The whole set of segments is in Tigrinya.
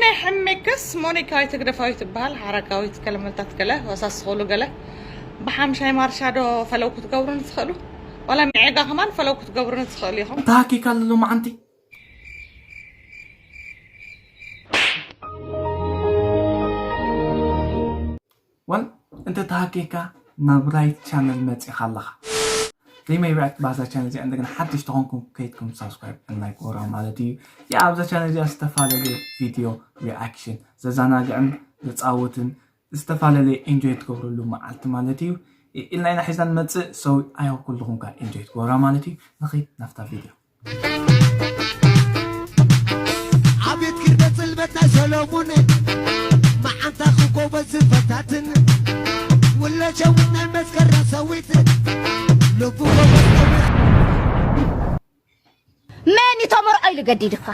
ናይ ሕሜክስ ሞኒካ ኣይትግደፋዊ ትበሃል ሓረጋዊት ከለመልታት ገለ ወሳስኸሉ ገለ ብሓምሻይ ማርሻ ዶ ፈለው ክትገብሩኒ ትኽእሉ? ዋላ ሚዔጋ ከማን ፈለው ክትገብሩኒ ትኽእሉ ኢኹም። ተሃኪካ ኣሎ መዓንቲ። ዋል እንተ ተሃኪካ ናብ ራይት ቻነል መጺኻ ኣለኻ። ዘይመይብዕት ባዛ ቻነል እዚኣ እንደገና ሓድሽ ተኾንኩም ከይድኩም ሳብስክራይብ እናይ ጎራ ማለት እዩ። እዚኣ ኣብዛ ቻነል እዚኣ ዝተፈላለዩ ቪድዮ ሪኣክሽን ዘዘናግዕን ዘጻውትን ዝተፈላለየ ኤንጆይ ትገብረሉ መዓልቲ ማለት እዩ። ኢልና ኢና ሒዝና ንመጽእ ሰው ኣዮ ኩልኹም ከ ኤንጆይ ትገብራ ማለት እዩ። ንኸይድ ናብታ ቪድዮ። ኣቤት ክርደት ጽልመት ናይ ሰሎሙን መዓንታ ክጎበዝ ዝፈታትን ውለሸዊት ናይ መስከረም ሰዊት ልቡ ጎበዝ ነዊሕ መን እዩ ተመርዖ ኢሉ ገዲድካ?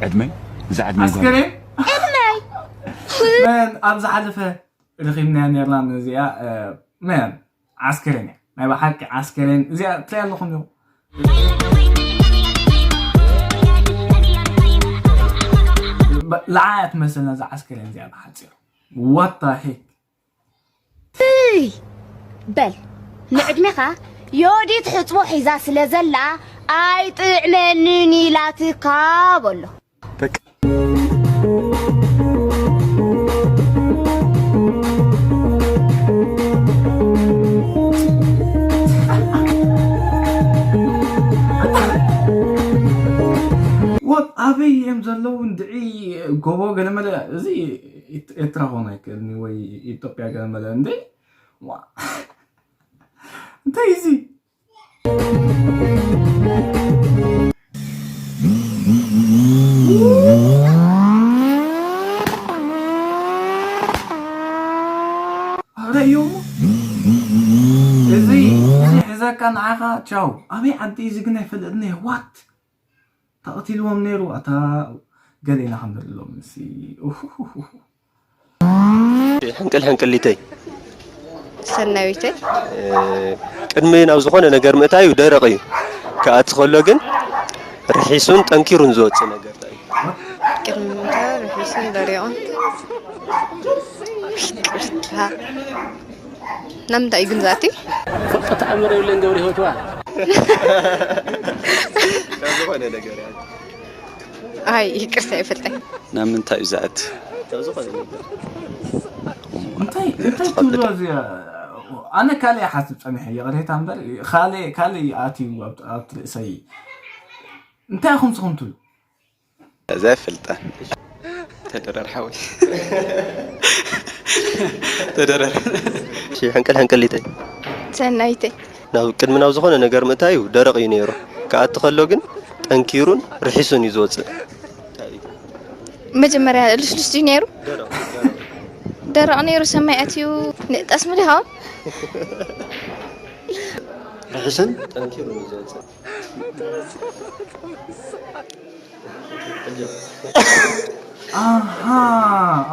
ዕድመይ እዛ ዕድመይ ጓል ዓስከሬን እድመይ መን ኣብ ዝሓለፈ ረኺብናያ ነርና ነዚኣ መን ዓስከሬን እያ ናይ ብሓቂ ዓስከሬን እዚኣ ትሪኣ ኣለኹም ዶ ለዓያ ትመስልና እዛ ዓስከሬን እዚኣ ብሓፂሩ what the heck እይ በል ንዕድሜኻ ዮዲት ሕፅቦ ሒዛ ስለ ዘላ ኣይጥዕመንን ኢላትካ በሎ። ወ ኣበይ እዮም ዘለዉ እንድዒ ጎቦ ገለመለ እዚ ኤርትራ ኾነ ቅድሚ ወይ ኢትዮጵያ ገለመለ እንደ እንታይ እዚ ረእዮሞ እዚ እዚ ሕዘካ ንዓኻ ቻው ኣበይ ዓዲ እዚ ግን ኣይፈልጥኒ ዋት ተቐቲልዎም ነይሩ ኣታ ገሌና ከም ዘለሎም ምስ ሕንቅል ሕንቅሊተይ ሰናዊተይ ቅድሚ ናብ ዝኾነ ነገር ምእታዩ ደረቕ እዩ። ክኣቲ ከሎ ግን ርሒሱን ጠንኪሩን ዝወፅእ ነገር እዩ። ቅድሚ ምእታው ርሒሱን ደሪቑን ቅርታ ናምንታይ እዩ ግን ዝኣቲ? ፍቕጥቲ ኣእምሮ የብለን ገብረ ህይወትዋ። ካብ ዝኾነ ነገር እያ። ኣይ ይቅርታ ይፈልጠኝ ናብ ምንታይ እዩ ዝኣቲ? እንታይ እንታይ ትብሎ እዚኣ ኣነ ካልእ ይሓስብ ጸኒሐ ይቕሬታ እምበር ካልእ ካልእ ይኣትዩ ኣብቲ ርእሰይ እንታይ ኢኹም ስኹም ትብሉ እዛ ይፈልጣ ተደረር ሓወይ ተደረር ሕንቅል ሕንቅሊተይ ሰናይተይ ናብ ቅድሚ ናብ ዝኾነ ነገር ምእታዩ ደረቕ እዩ ነይሩ ክኣቲ ከሎ ግን ጠንኪሩን ርሒሱን እዩ ዝወፅእ መጀመርያ ልስሉስ ድዩ ነይሩ ደረቕ ነይሩ ሰማይ ኣትዩ ንጠስሚ ዲኻ ርሒሱን ጠንኪሩን እዩ ዝወፅእ ኣሃ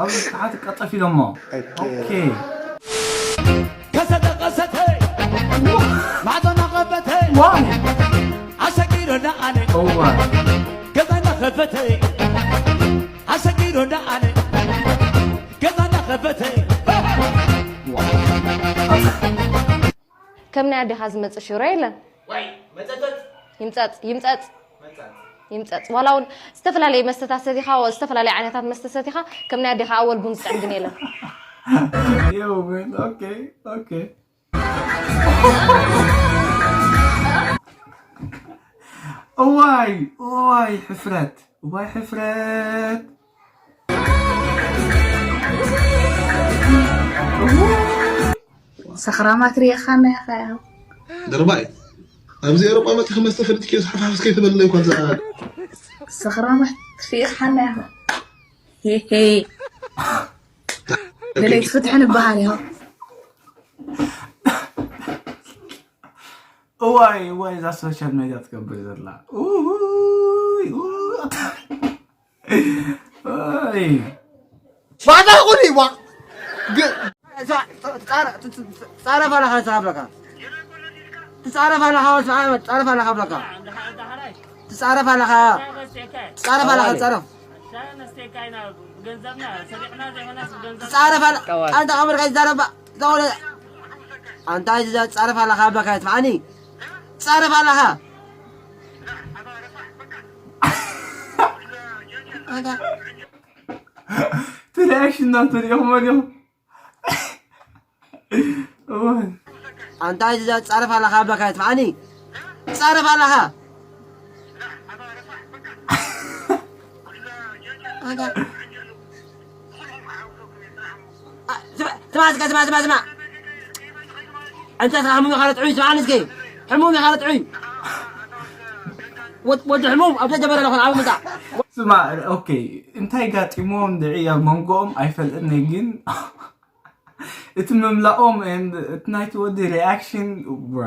ኣብዚ ታሕቲ ቀጠፍ ኢሎሞ ኦኬ ከሰተ ቀሰተ ማዕዶ ናቐበተ ዋይ ኣሰጊሮ ደኣነ እዋ ገዛ ናኸፈተ ኣሰጊሮ ደኣነ ገዛ ናኸፈተ ከም ናይ ኣዴኻ ዝመጽእ ሽሮ የለን። ይምጸጽ ይምጸጽ ይምጸጽ ዋላ እውን ዝተፈላለየ መስተታት ሰቲኻ ዝተፈላለየ ዓይነታት መስተ ሰቲኻ ከም ናይ ኣዴኻ ኣወል ቡን ዝጥዕም ግን የለን። Yo, man. Okay, okay. እዋይ እዋይ ሕፍረት እዋይ ሕፍረት ሰኽራማት ርኢኻና ኢኻ ያው ድርባይ ኣብዚ ኤሮጳ መጺኺ መስተ ፈሊጥኪ ዝሓፋፍስ ከይትበልለይ እኳ ዝኣ ሰኽራማት ርኢኻና ኢኻ ሄሄ ደለይቲ ፍትሒ ንበሃል ኢኻ እዋይ እዋይ እዛ ሶሻል ሜድያ ትገብር ዘላ ኡይ ኡይ ባዕዳ ቁኒ ዋ ትጻረፍ ኣለኻ ዝሃብለካ ትጻረፍ ኣለኻ ትጻረፍ ኣለኻ ብለካ ትጻረፍ ኣለኻ ትጻረፍ ኣለኻ ትጻረፍ ሻሂ ነስተካ ኢና፣ ገንዘብና ሰሪቕና ዘይኮነስ ገንዘብ ትጻረፍ ኣላ። ኣንታ ከመርካ ትዛረባ? ተቆለ-፣ ኣንታ ትጻረፍ ኣለኻ፣ ኣባካ ትፋዓኒ። ትጻረፍ ኣለኻ። ኣንታ እቲ ሪኣክሽን ናቱ ሪኢኹሞ ዲኹም? እዋይ። ኣንታ ትጻረፍ ኣለኻ፣ ኣባካ ትፋዓኒ። ትጻረፍ ኣለኻ። ኣንታ ስማ፣ ስማ፣ ስማ፣ ስማ፣ ስማ። ኣንታ ስማ፣ ሕሙም ኢኻ፣ ርትዑይ፣ ስማ፣ ንስኪ። ሕሙም ኢኻ፣ ርትዑይ። ወድ-፣ ወዲ ሕሙም ኣብ ተጀመረ ለኹን፣ ኣብ ምጻእ። ስማ፣ ኦኬ፣ እንታይ ጋጢሞም ድዒ ኣብ መንጎኦም ኣይፈልጥን፣ ግን እቲ ምምላኦም and እቲ ናይቲ ወዲ ሪኣክሽን፣ ብረ።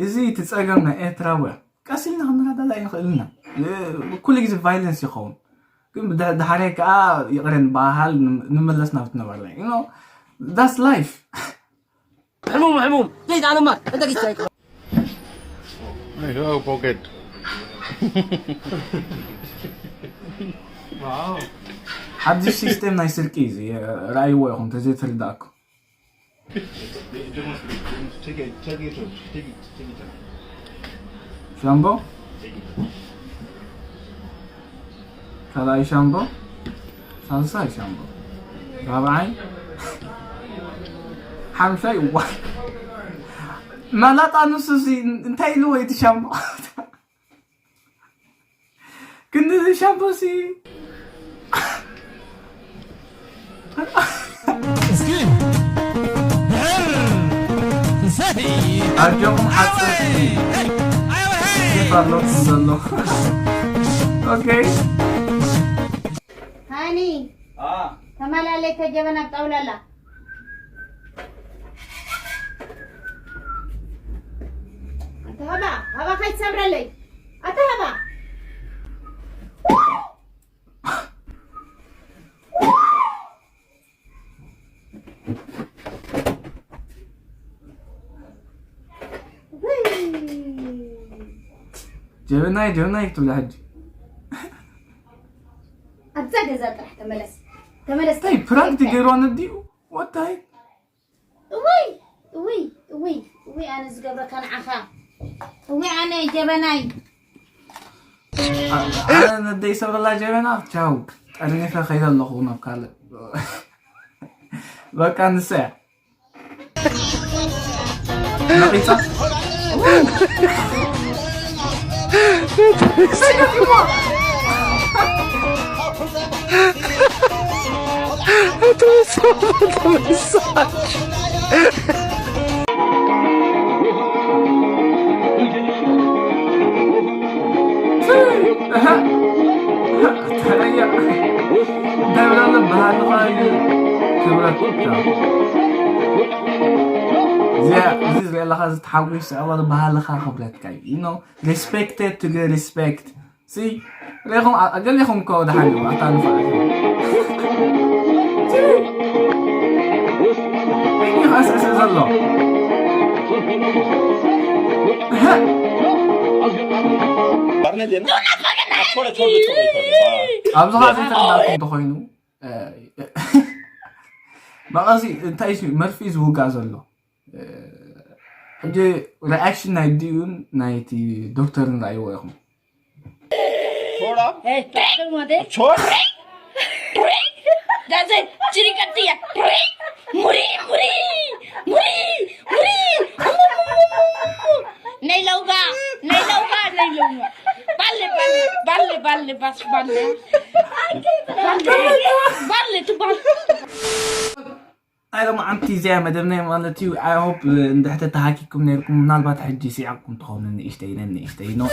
እዚ እቲ ጸገም ናይ ኤርትራውያን። ቀስ ኢልና ክንረዳዳ ኣይንኽእልን ኢና። ኩሉ ግዜ ቫይለንስ ይኸውን። ግን ብዳ-፣ ድሓረይ ከኣ ይቕረ ንበሃል፣ ን-፣ ንምለስ ናብቲ ነበርና። You know, that's life። ሕሙም፣ ሕሙም። ዘይት ኣነማ፣ እንተ ጊዜ ኣይኮ-፣ Hey, hello, pocket. ኣብዚ ሲስተም ናይ ስርቂ እዩ፣ ርኣይዎ ኢኹም፣ ተዘይተረዳእኩም። ሻምቦ፣ ካልኣይ ሻምቦ፣ ሳልሳይ ሻምቦ፣ ራብዓይ፣ ሓምሻይ። ዋ፣ መላጣ ንሱ ሲ እንታይ ኢልዎ እቲ ሻምቦ? ክንዲ ሻምፖ ሲ እስኪ ድሕር ሰቲ ኣጆኹም ሓጽር ኣወይ ኣወይ ኬፍ ኣሎ ከም ዘሎ። ኦኬ። ሃኒ ተማላለይ ተጀበና ኣብ ጣውላ ኣላ። ኣታ ሃባ ሃባ ከይትሰብረለይ ኣታ ሃባ። ጀበናይ ጀበናይ ክትብላ ሕጂ ኣብዛ ገዛ ጥራሕ ተመለስ ተመለስ። እንታይ ፕራንክ ትገይርዋ ነዲኡ ወታይ እውይ እውይ እውይ እውይ ኣነ ዝገብረካ ንዓኻ እውይ ኣነ ጀበናይ። ኣነ ነደይ ሰብረላ ጀበና ቻው ጠርኒፈ ከይደ ኣለኹ ናብ ካልእ በቃ ንሰያ ነቂጻ ተረያ ደብረ ልብሃልኻ እዩ ክብረት እዚኣ እዚ ዝሪኣ ኣለኻ ዝተሓጒስ ኣባ ልብሃልኻ ክብረትካ እዩ you know respected to get respect ሲ ሪኹም ኣገሊኹም እኮ ደሓን እዩ ኣታ ንፋዕ እዩ ከስዕስዕ ዘሎ ኣብዚ ኸዓ ዘይተረዳእኩም እንተኾይኑ መቐሲ እንታይ እዩ መርፊ ዝውጋእ ዘሎ ሕጂ ሪኣክሽን ናይ ዲዩን ናይቲ ዶክተርን ርኣይዎ ኢኹም Hey, hey, hey, hey. That's it. Chirikatiya. Muri, muri, muri, muri. Nailoga, nailoga, nailoga. Balle, balle, balle, balle, bas, balle. Balle, balle, tu balle. ናይ ሎማዓንቲ እዚኣ መደብና ማለት እዩ I hope እንድሕተ ተሃኪኩም ነርኩም ምናልባት ሕጂ ሲዓኩም ትኸውን ንእሽተይ ነንእሽተይ ኖ